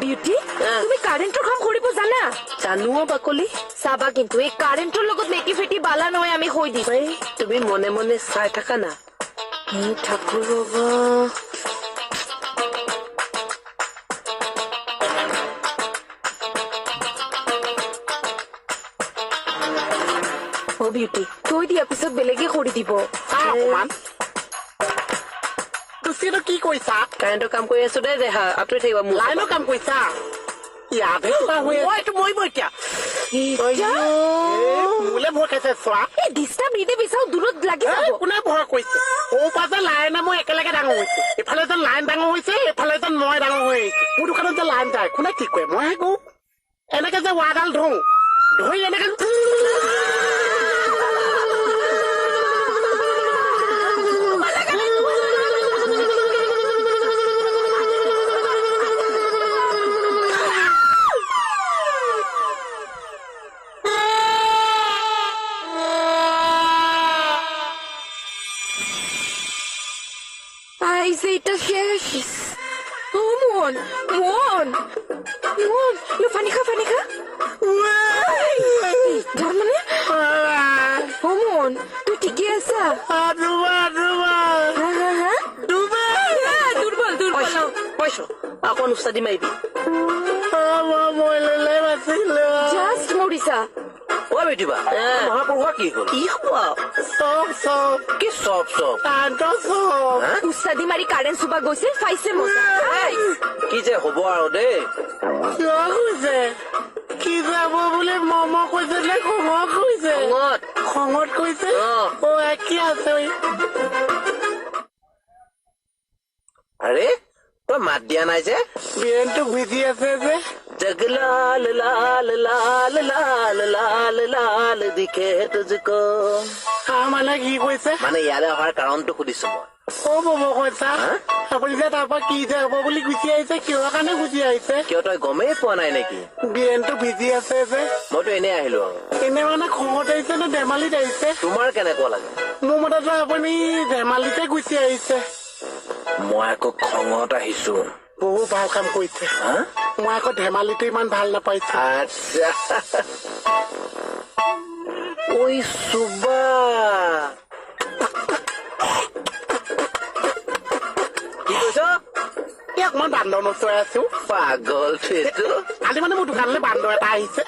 Beauty, তুমি কাৰেণ্টৰ কাম কৰিব জানা? জানো অ বাকলি। চাবা কিন্তু এই কাৰেণ্টৰ লগত লেটি ফেটি বালা নহয়, আমি হৈ দিম। এই, তুমি মনে মনে চাই থাকা না। হে ঠাকুৰ বাবা। অ বিউটি, থৈ দিয়া, পিছত বেলেগে কৰি দিব। অকমান তুচিটো কি কৰিছা? কাৰেণ্টৰ কাম কৰি আছো দেই দেহা, আঁতৰি থাকিবা মোৰ। লাইনৰ কাম কৰিছা? ইয়াতহে কিবা হৈ আছে। অ, এইটো মৰিব এতিয়া। মোলে ভয় খাইছে চোৱা। এই ডিষ্টাৰ্ব নিদিবি, চাওঁ দূৰত লাগি যাব। কোনে ভয় কৰিছে? সৰুৰ পৰা যে লাইনে মই একেলগে ডাঙৰ হৈছো। ইফালে যেন লাইন ডাঙৰ হৈছে, এইফালে যেন মই ডাঙৰ হৈ আহিছো। মোৰ দোকানত যে লাইন যায় কোনে ঠিক কৰে? মইহে কৰো। এনেকে যে ৱাৰডাল ধৰো, ধৰি এনেকে আহিছে এটা শেষ। অ মোহন, মোহন, মোহন, লো পানী খা, পানী খা। তাৰমানে অ মোহন, তুই ঠিকে আছা? হা হা হা, দুৰ্বল দুৰ্বল। পইচা অকণ উস্তাদি মাৰিবি। জাষ্ট মৰিছা। অ বেটিবা, মহাপুৰুষৰ কি হ'ল? কি হ'ব? চব চব। কি চব চব? কাৰেণ্টৰ চব। উস্তাদি মাৰি কাৰেণ্ট চুবা গৈছিল, পাইছে মজা। কি যে হ'ব আৰু দেই। কিয় কৈছে? কি যাব বুলি মম কৈছে নে খঙত কৈছে? খঙত। খঙত কৈছে? অ, কি আছে? আৰে তই মাত দিয়া নাই যে? ব্ৰেইনটো ভিজি আছে যে। जग लाल लाल लाल लाल लाल लाल दिखे तुझको। মানে কি কৈছে? মানে ইয়ালৈ অহাৰ কাৰণটো সুধিছো মই। অ বব কৈছা, আপুনি যে তাৰ পৰা কি যে হ'ব বুলি গুচি আহিছে, কিহৰ কাৰণে গুচি আহিছে? কিয় তই গমেই পোৱা নাই নেকি? ব্ৰেইনটো ভিজি আছে যে। মইতো এনেই আহিলো আৰু। এনে মানে খঙত আহিছে নে ধেমালিত আহিছে? তোমাৰ কেনেকুৱা লাগে? মোৰ মতেতো আপুনি ধেমালিতে গুচি আহিছে। মই আকৌ খঙত আহিছো। বহু ভাল কাম কৰিছে। মই আকৌ ধেমালিটো ইমান ভাল নাপাইছো। আচ্ছা, ঐ চুবা, কি কৈছ? এই অকমান বান্দৰ নচুৱাই আছো। পাগল এইটো। কালি মানে মোৰ দোকানলৈ বান্দৰ এটা আহিছে।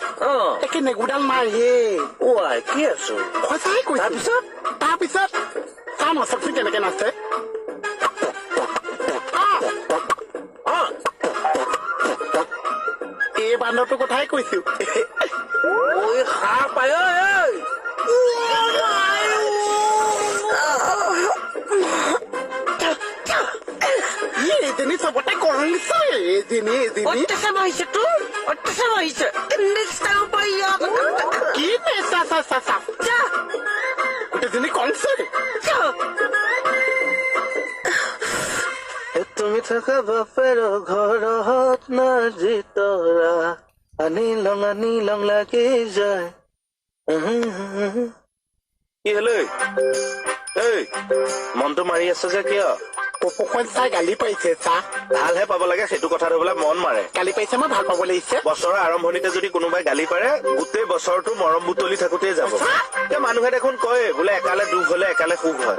একে নেগুডাল নাই হে। ঐ কি আছো? সঁচাই কৈছো। তাৰপিছত? তাৰপিছত চা নাচকচোন কেনেকে নাচে। এই বান্দৰটোৰ কথাই কৈছো। ঐ সাপ পাই ঐ। এইজনী চবতে কংছে, এইজনী এইজনী। অত্যাচাৰ মাৰিছে তোৰ, অত্যাচাৰ মাৰিছে। কি চা চা চা চা, গোটেইজনী কংছে। তুমি থকা বাপেৰ ঘৰত নাজি তৰা আনি লং আনি লং লাগি যায়। কি হল এই, মনটো মাৰি আছ যে কিয়? পপকণ চাই গালি পাৰিছে। চা ভালহে পাব লাগে, সেইটো কথা ধৰিবলৈ মন মাৰে। গালি পাৰিছে, মই ভাল পাব লাগিছে। বছৰৰ আৰম্ভণিতে যদি কোনোবাই গালি পাৰে, গোটেই বছৰটো মৰম বুটলি থাকোতেই যাব। এতিয়া মানুহে দেখোন কয় বোলে একালে দুখ হলে একালে সুখ হয়।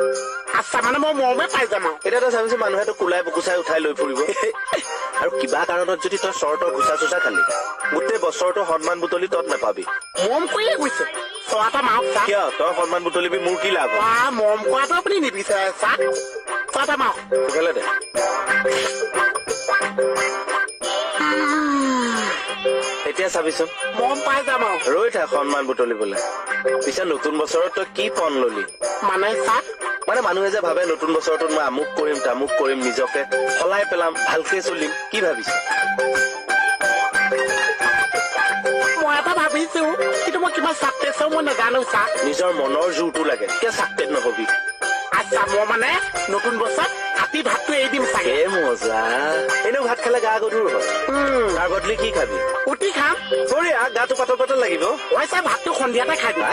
আচ্ছা, মানে মই মৰমে পাই যাম আৰু। এতিয়া তই চাবিচোন, মানুহে তোক কোলাই বুকুচাই উঠাই লৈ ফুৰিব। আৰু কিবা কাৰণত যদি তই চৰ্তৰ ঘোচা চোচা খালি, গোটেই বছৰটো সন্মান বুটলি তত নাপাবি। মৰম কৰিয়ে গৈছে। চোৱা এটা মাৰক চা। কিয় তই সন্মান বুটলিবি, মোৰ কি লাভ? মৰম কৰাটো আপুনি নিবিচাৰে। চা চোৱা এটা মাৰক। কেলে দে। এতিয়া চাবিচোন, মৰম পাই যাম আৰু। ৰৈ থাক সন্মান বুটলিবলৈ। পিছে নতুন বছৰত তই কি পণ ললি? মানে চা, মানে মানুহে যে ভাবে নতুন বছৰটোত মই আমুক কৰিম তামুক কৰিম, নিজকে সলাই পেলাম, ভালকে চলিম, কি ভাবিছ? মই এটা ভাবিছো, কিন্তু মই কিমান চাকচেছ মই নাজানো। চা, নিজৰ মনৰ জোৰটো লাগে, কিয় চাকচেছ নহবি? আচ্ছা, মই মানে নতুন বছৰত ৰাতি ভাতটো এৰি দিম চাগে। এ মজা, এনেও ভাত খালে গা গধুৰ হয়। তাৰ বদলি কি খাবি? ৰুটি খাম। বঢ়িয়া, গাটো পাতল পাতল লাগিব। হয় ছাৰ, ভাতটো সন্ধিয়াতে খাই দিম,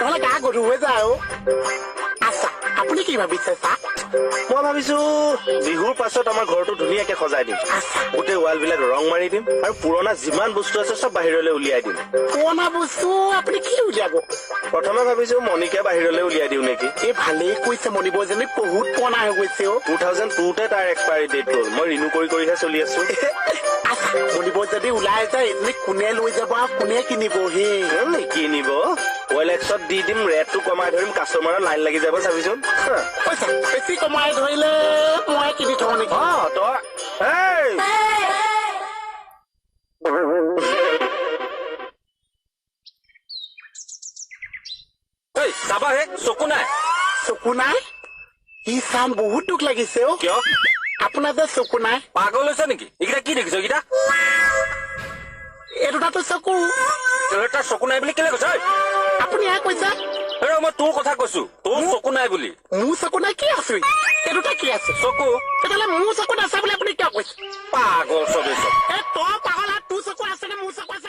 নহ'লে গা গধুৰ হৈ যায়। আৰু আচ্ছা, আপুনি কি ভাবিছে ছাৰ? মই ভাবিছো বিহুৰ পাছত আমাৰ ঘৰটো ধুনীয়াকে সজাই দিম, গোটেই ৱাল বিলাক ৰং মাৰি দিম আৰু পুৰণা যিমান বস্তু আছে চব বাহিৰলৈ উলিয়াই দিম। পুৰণা বস্তু আপুনি কি উলিয়াব? প্ৰথমে ভাবিছো মণিকে বাহিৰলৈ উলিয়াই দিওঁ নেকি। এই ভালেই কৈছে, মণিবৌজনী বহুত পুৰণা হৈ গৈছে অ। 2002তে তাৰ এক্সপায়াৰী ডেট গ'ল, মই ৰিনিউ কৰি কৰিহে চলি আছো। আচ্ছা, মণিবৌ যদি ওলাই যায় এজনী কোনে লৈ যাব আৰু কোনে কিনিব? হে কিনিব, অইলেক্সত দি দিম, ৰেটটো কমাই ধৰিম, কাষ্টমাৰৰ লাইন লাগি যাব চাবিচোন। পইচা বেছি কমাই ধৰিলে মই কিনি থওঁ নেকি? অ তই এই চাবা হে, চকু নাই। চকু নাই? ই চাম, বহুত দুখ লাগিছে অ। কিয়? আপোনাৰ যে চকু নাই। পাগল হৈছে নেকি? এইকেইটা কি দেখিছ? এইকেইটা এই দুটাতো চকু। তাৰ চকু নাই বুলি কেলে কৈছ? আপুনি এয়া কৈছে? মই তোৰ কথা কৈছো, তোৰ চকু নাই বুলি। মোৰ চকু নাই কি আছে? এই দুটা কি আছে? চকু। তেতিয়াহ'লে মোৰ চকু নাছে বুলি আপুনি কিয় কৈছে? পাগল চবে চব। এই তই পাগল, আৰু তোৰ চকু আছে নে মোৰ চকু আছে?